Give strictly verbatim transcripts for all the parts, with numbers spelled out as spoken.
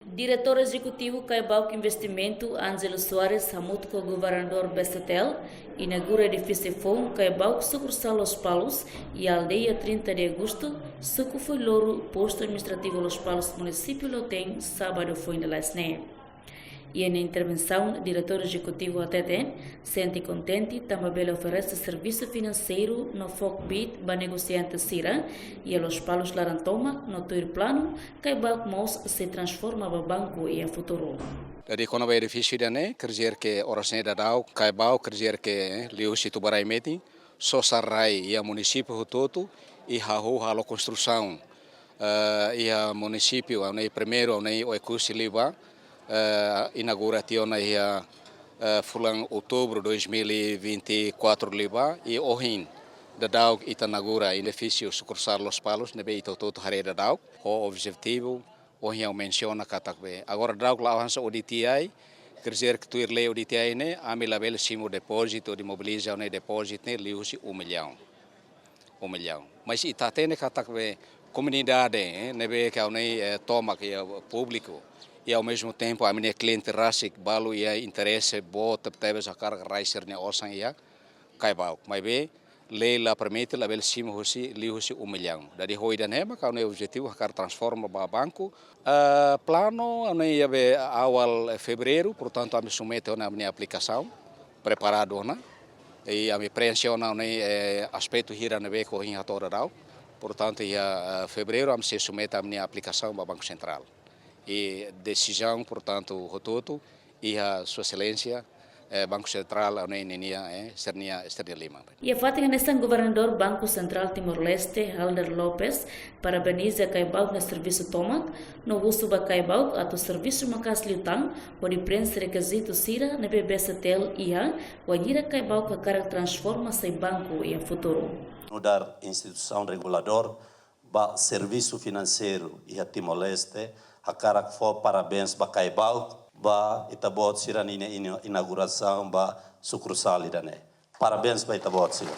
Diretór Ezekutivu Caibauk Investimentu, Ângelo Soares, hamutuk ho Governadór B C T L, inaugura edifísiu foun Caibauk Sukursál Lospalos iha aldeia trinta de Agosto, suku Fuiloro, postu administrativu Lospalos, munisípiu Lautein, sábadu foin lalais ne'e. Iha nia intervensaun, Diretór Ezekutivu hateten sente kontente tanba bele oferese servisu finanseiru no fó kbiit ba negosiante sira iha Lospalos laran tomak no tuir planu, Caibauk mós sei transforma ba banku iha futuru. Jadi, kona-ba edifísiu ida-ne'e, quer dizer que oras ne'e daudaun Caibauk, quer dizer que, eh, liuhusi Itubuarai metin, sosa rai iha munisípiu hotu-hotu, i hahú halo konstrusaun, eh, iha munisípiu, ha'u-nia primeiru, ha'u-nia Oekusi liubá, eh, inaugura tiha ona iha, eh, fulan Outubru dois mil e vinte e quatro liubá, i ohin daudaun ita inaugura edifísiu sukursál Lospalos, ne'ebé ita hotu-hotu haree daudaun, ho objetivu, ohin ha'u mensiona katak be. Agora daudaun la'o hanesan O D T I, quer dizer que tuir lei O D T I ne'e, ami labele simu depózitu, hodi mobiliza ha'u-nia depózitu ne'e liuhusi um milhão. Um milhão. Mas ita hatene katak be komunidade, eh, ne'ebé ke ha'u-nia, eh, tomak iha públiku, i ao mesmo tempo ami-nia kliente rasik balu iha interese boot tebetebes hakarak rai sira-nia osan iha Caibauk. Maibé lei la permite, labele simu husi, liuhusi um milhão. Jadi ho ida-ne'e mak ha'u-nia objetivu hakarak transforma ba banku. Eh, planu, ha'u-nia iha be awal, eh, fevereiru, portantu ami submete ona ami-nia aplikasaun, preparadu ona. I ami preenxe ona ha'u-nia, eh, aspetu hira ne'ebé ke ohin hato'o daudaun. Portantu iha, eh, fevereiru ami sei submete ami-nia aplikasaun ba Banku Sentrál. I desizaun, portantu, hotu-hotu iha Sua Exelénsia, eh, Banku Sentrál, ha'u-nia ninia, eh, sira-nia, sira-nia liman. Iha fatin hanesan, Governadór Banku Sentrál Timor-Leste, Helder Lopes, parabeniza Caibauk nia servisu tomak, no husu ba Caibauk atu servisu maka'as liután, hodi preenxe rekizitu sira ne'ebé B C T L iha, wainhira Caibauk hakarak transforma sai banku iha futuru. Nu'udar instituisaun reguladór ba servisu finanseiru iha Timor-Leste, hakarak fó parabéns ba Caibauk, ba ita-boot sira-nia ina-, inaugurasaun ba sukursál ida-ne'e. Parabéns ba ita-boot sira.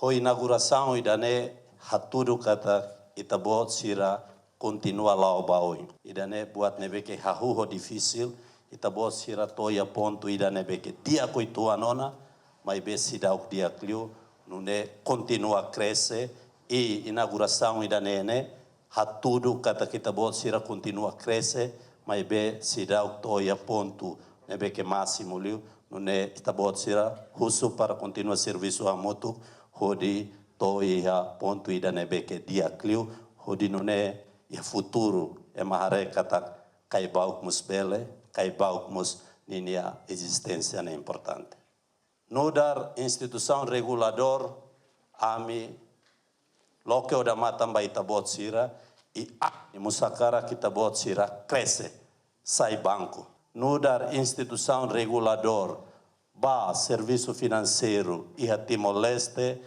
Ho inaugurasaun ida-ne'e hatudu katak ita-boot sira kontinua la'o ba oin. Ida-ne'e buat ne'ebé ke hahú ho difisil, ita-boot sira to'o iha pontu ida ne'ebé ke di'ak uitoan ona, maibé seidauk di'ak liu, nune'e kontinua krese, i inaugurasaun ida-ne'e ne'e hatudu katak ita-boot sira kontinua krese, maibé seidauk to'o iha pontu ne'ebé ke másimu liu, nune'e ita-boot sira husu para kontinua servisu hamutuk, hodi to'o iha pontu ida ne'ebé ke di'ak liu, hodi nune'e iha futuru ema haree katak Caibauk mós bele, Caibauk mós ninia ezisténsia ne'e importante. Nu'udar instituisaun reguladór, ami loke odamatan ba ita-boot sira, i ami mós hakarak ita-boot sira krese, sai banku. Nu'udar instituisaun reguladór ba servisu finanseiru iha Timor-Leste,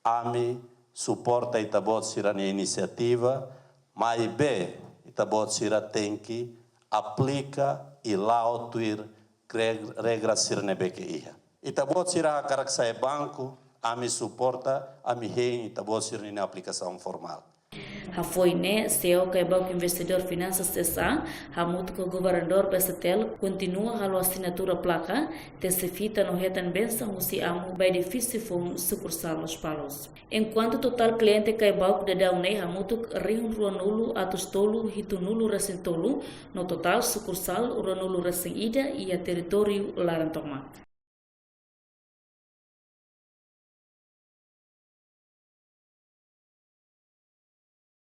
ami suporta ita-boot sira-nia inisiativa, maibé ita-boot sira tenke aplika i la'o tuir reg-, regra sira ne'ebé ke iha. Ita-boot sira hakarak sai banku, ami suporta, ami hein ita-boot sira-nia aplikasaun formál. Hafoin ne'e, C E O Caibauk Investidór Finansas S A, hamutuk ho Governadór B C T L, kontinua halo asinatura plaka, tesi fita no hetan bensaun husi amu ba edifísiu foun sukursál Lospalos. Enkuantu totál kliente Caibauk daudaun ne'e hamutuk rihun ruanulu atus tolu hitunulu resin tolu, no totál sukursál ruanulu resin ida iha territóriu laran tomak.